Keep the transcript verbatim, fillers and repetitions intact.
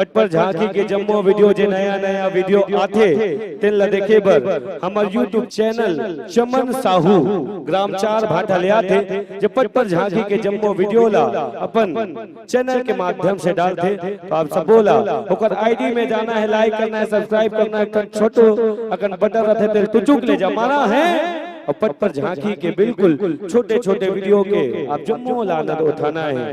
पटपर झांकी के जम्मो वीडियो, जे नया नया वीडियो आथे, तेन ला देखे बर हमर YouTube चैनल चमन साहू ग्राम चार भाटा ले आथे, जे पटपर झांकी के जम्मो वीडियो ला अपन चैनल के माध्यम से डालथे। तो आप सबो ला ओकर आईडी में जाना है, लाइक करना है, सब्सक्राइब करना है। एक ठन छोटो अकन बटन रथे, तेल टुचुक ले जमाना है और पटपर झांकी के बिल्कुल छोटे छोटे वीडियो के आप जम्मो ला आनंद उठाना है।